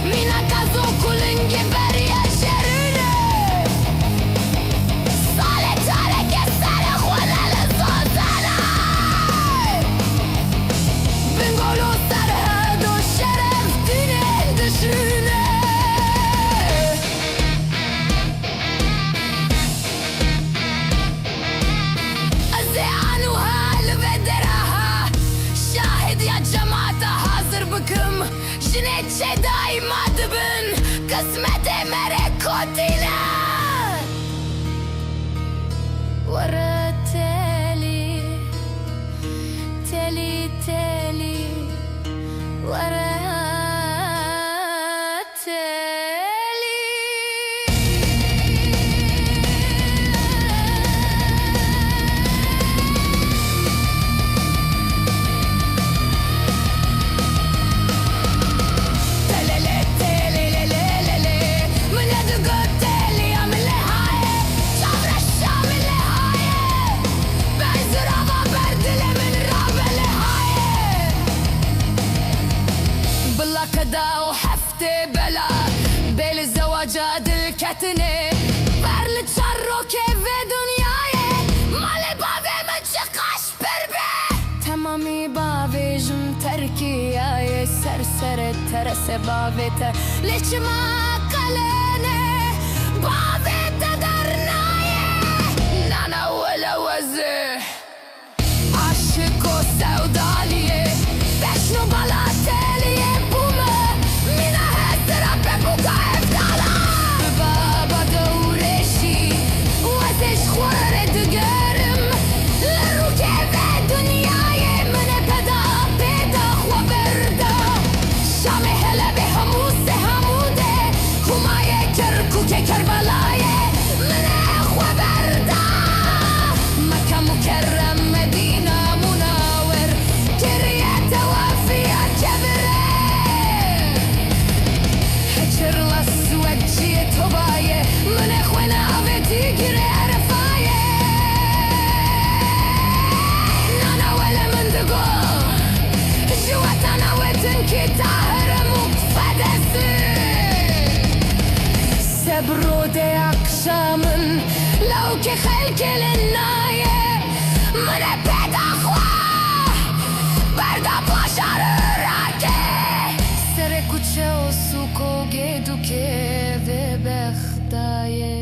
Mîna gaz û kulingê beriya şerûne. Salê careke serê xwe ne li zozane. Bingol û serhed û şeref tîne dişûne. Ez ê anûha li vê dera ha, şahid ya cemata hazir bikim. Jinê çê daîma dibin, qismetê me rê kotîne. Were telî, telî, telî, were telî. Telele, telele, lele, lele. Min e digot teliya min lê haye. Çavreşa min lê haye. Ketine ber li çar rokê vê dinyayê, malê bavê min çiqaş pir be. Temamî bavêjim terkiyayê, ser serê terese bavê te, lê çima qelene bavê te dernayê? Nana wele wezê. Aşık o sevdaliye, beşno bala teliye bûme. Mîna hezira pepûka hevdala. Bi baba dewrêşî, ez ê ji xwe re digerim. Li rûkê vê dinyayê min ê peda pêda xwe berda. Şamê Helebê hemû Sêhamûdê, Humayê Kerkûkê Kerbelayê min ê xwe berda. Meke Mukerrem Medîna Munawir kiriye tewafiya kebirê. Heçir la swed ciyê tobayê min ê xwêne avêtî girê Erefayê. Nana wele min digo, ji wetana we tinkî Tahir Muqfedesî. Sebro de akşamın lawkê xelkê li nayê, min ê pêda xwe berda paşar Irakê. Serê kuçe û sûk û gêdûkê vê Bexdayê.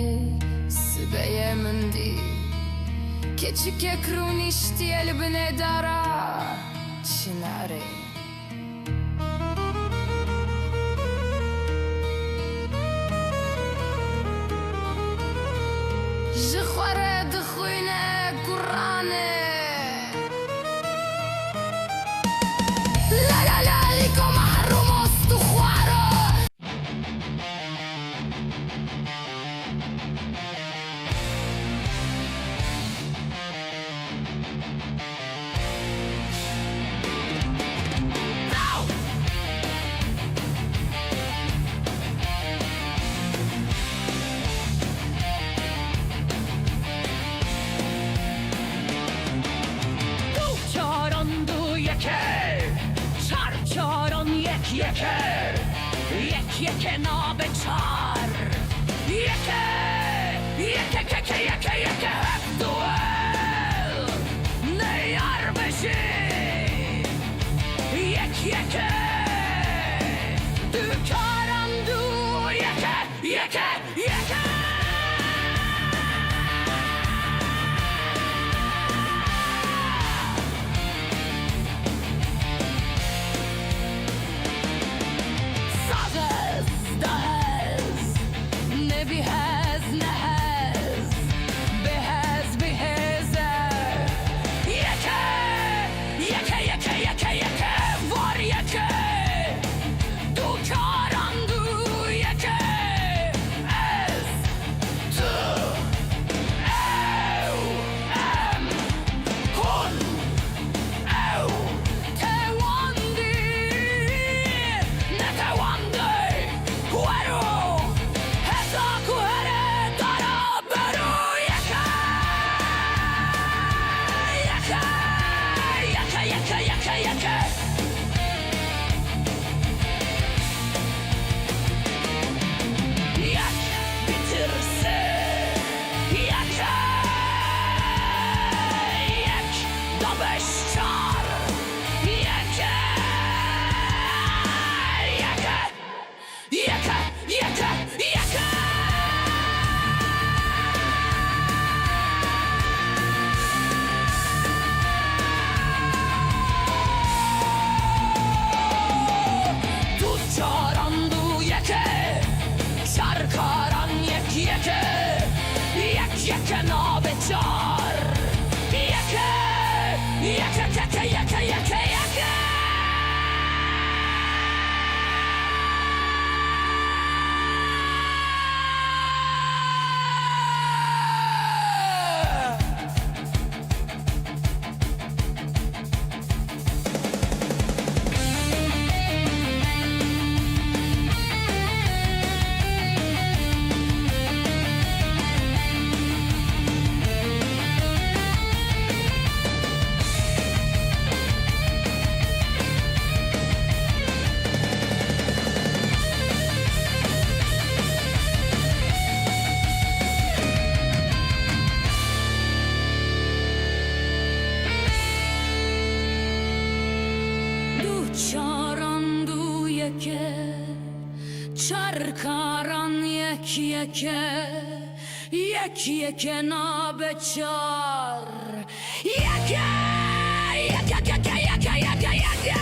Sibeyê min dî keçikek rûniştiye li binê dara çinarê. Ji xwe re dixwîne Quranê. La la la, lîko mehrûmo stûxwaro. Du çaran du yeke, çar çaran yek yeke, yek yeke nabe çar. Yeke, yeke keke yeke yeke hep duel. Ne yar be jî. Yek yeke, du çaran du yeke. Yeke! Yeke! Saz ez, da hez, ne bi hez, ne hez, bi hez, bi hêz e. Yeke! Yeke, yeke, yeke, yeke, var yeke! Du çaran du yeke, ez Çar karan yek yeke, yek yeke nabe çar. Yeke, yeke, yeke, yeke, yeke, yeke.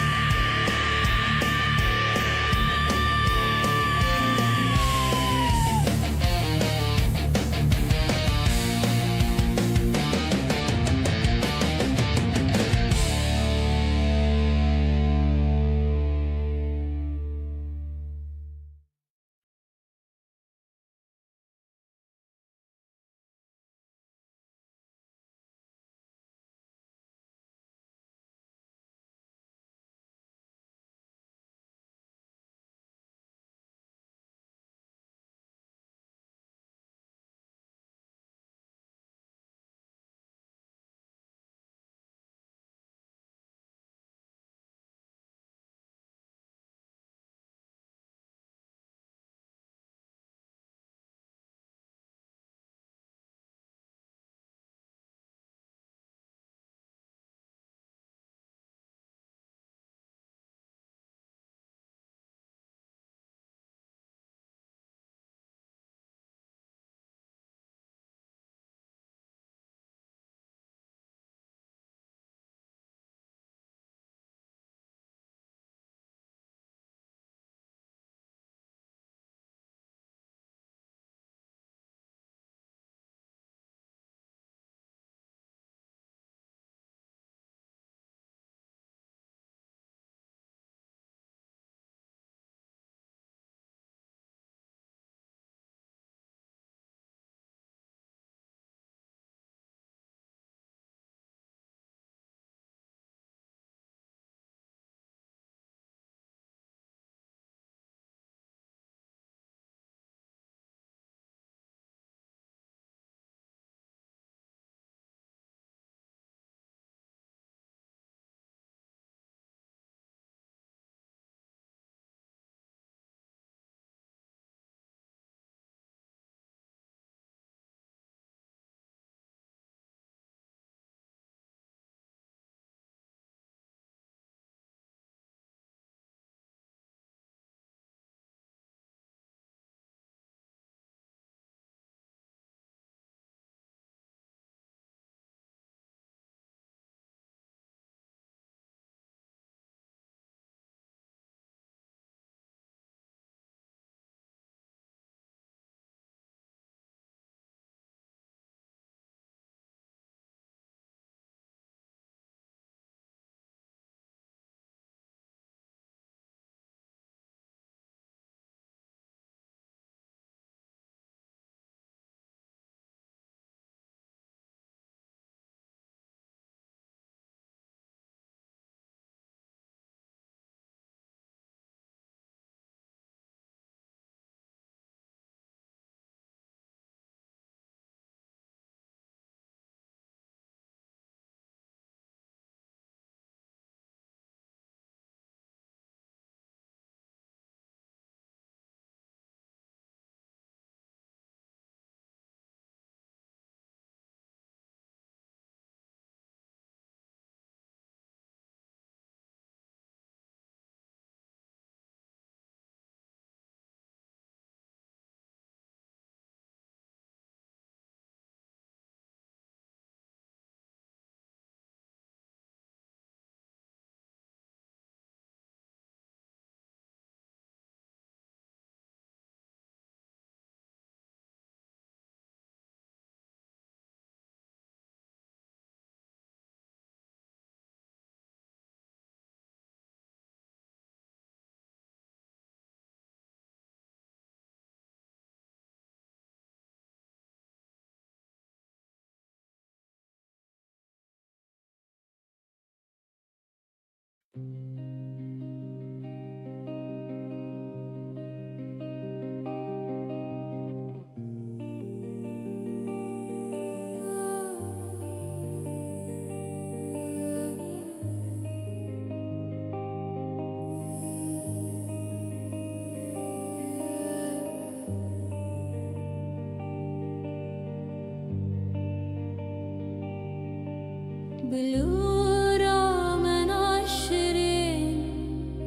Bilûra me naşirîn,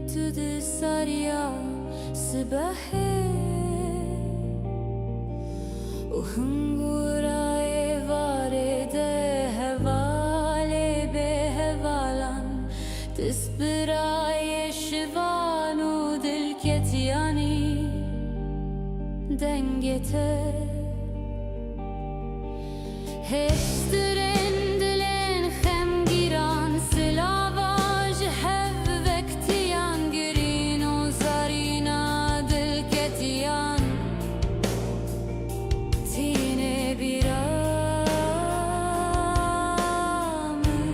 tu di sariya Wehê û hingûra êvarê de hevalê bê hevalan, destbirayê şivan û dilketiyanî dengê te. Hêştirên dilên xemgîran, silava ji hev vektiyan girîn û zarîna dilketiyan tînê bîra min.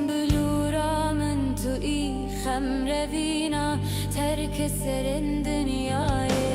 Bilûra min tu î xem revîna terkê serên dinyayê.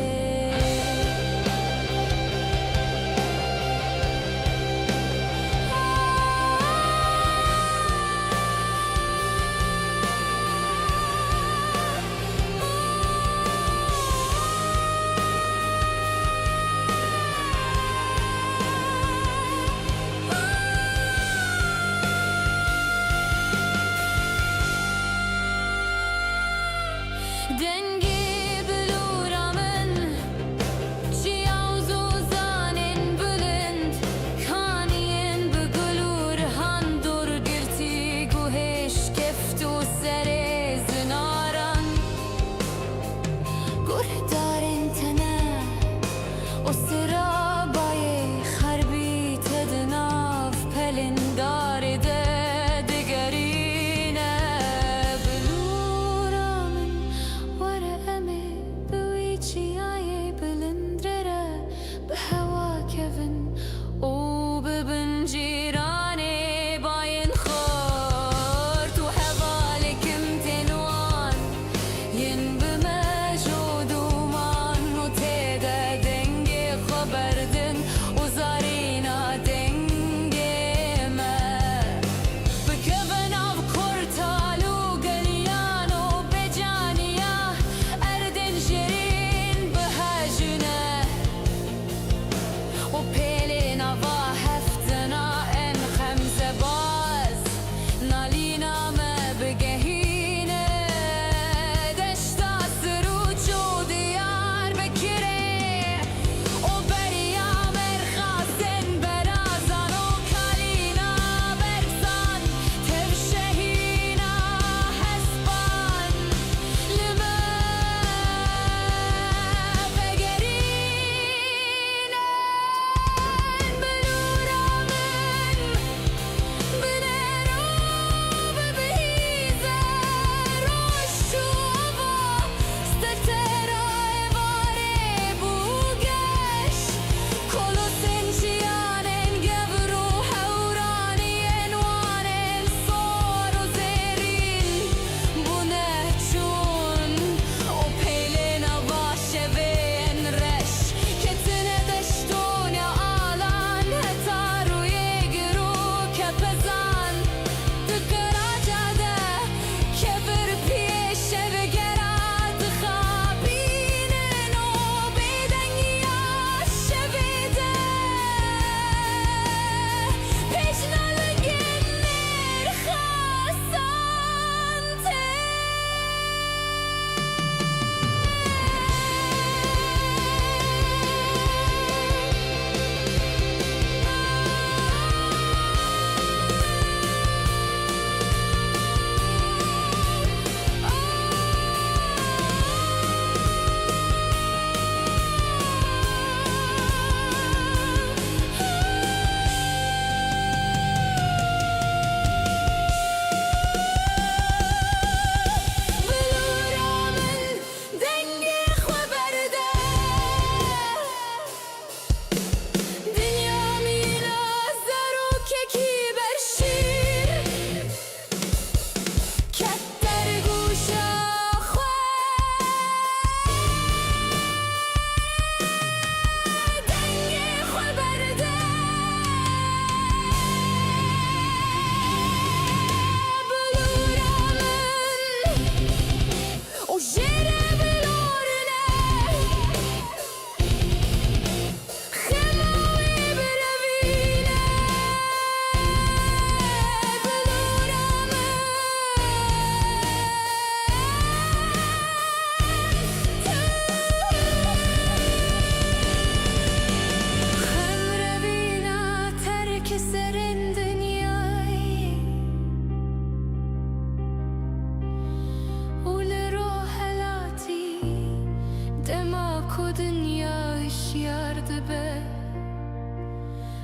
dibe,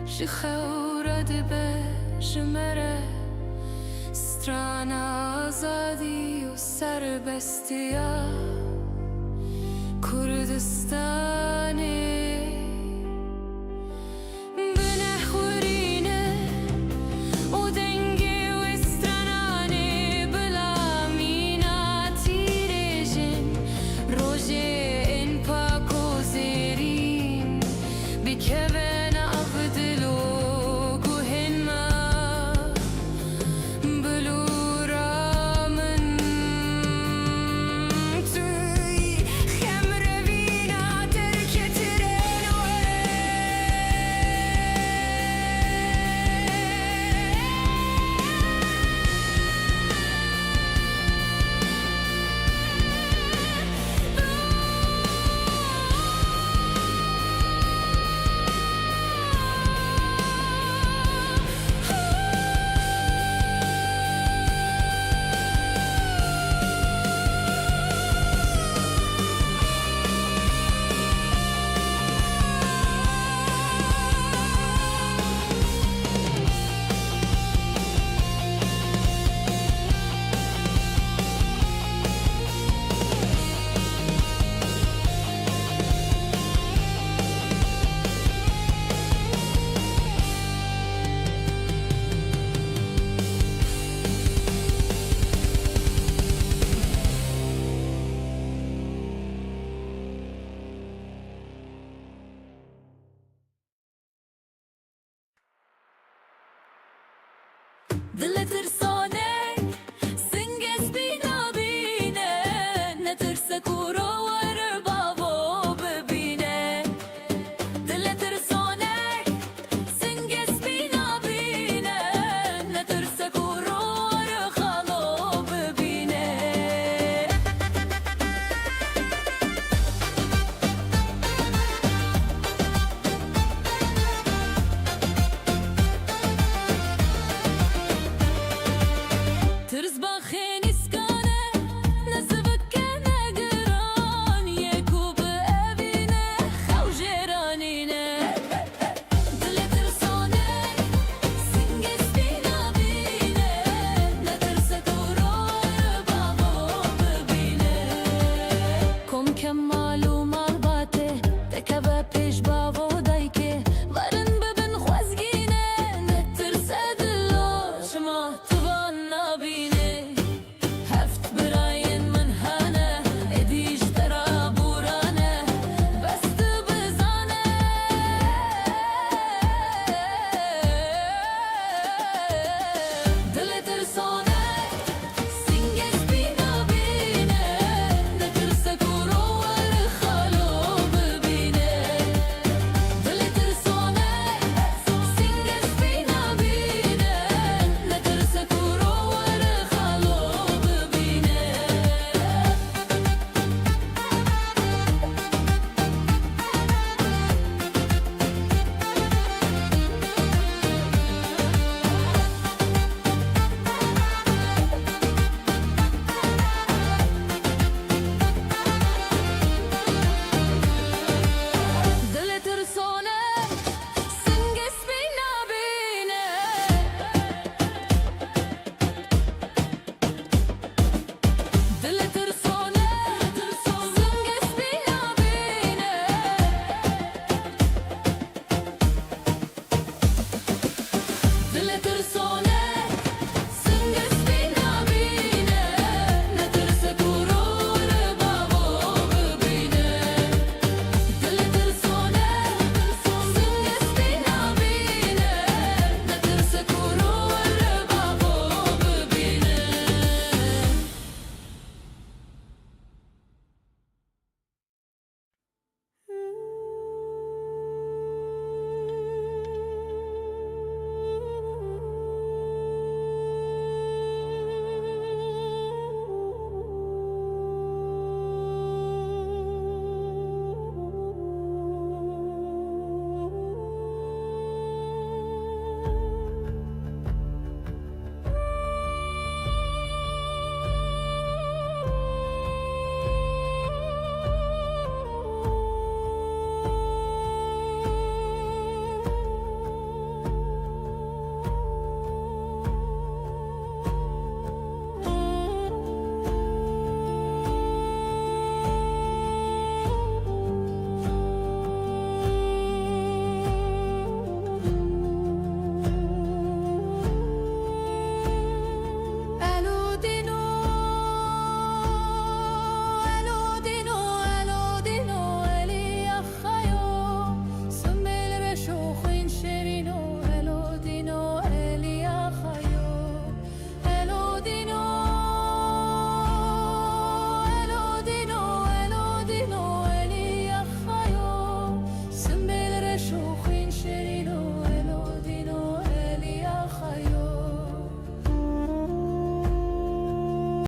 ji xew re dibe ji me re strana azadî û serbestiya Kurdistan.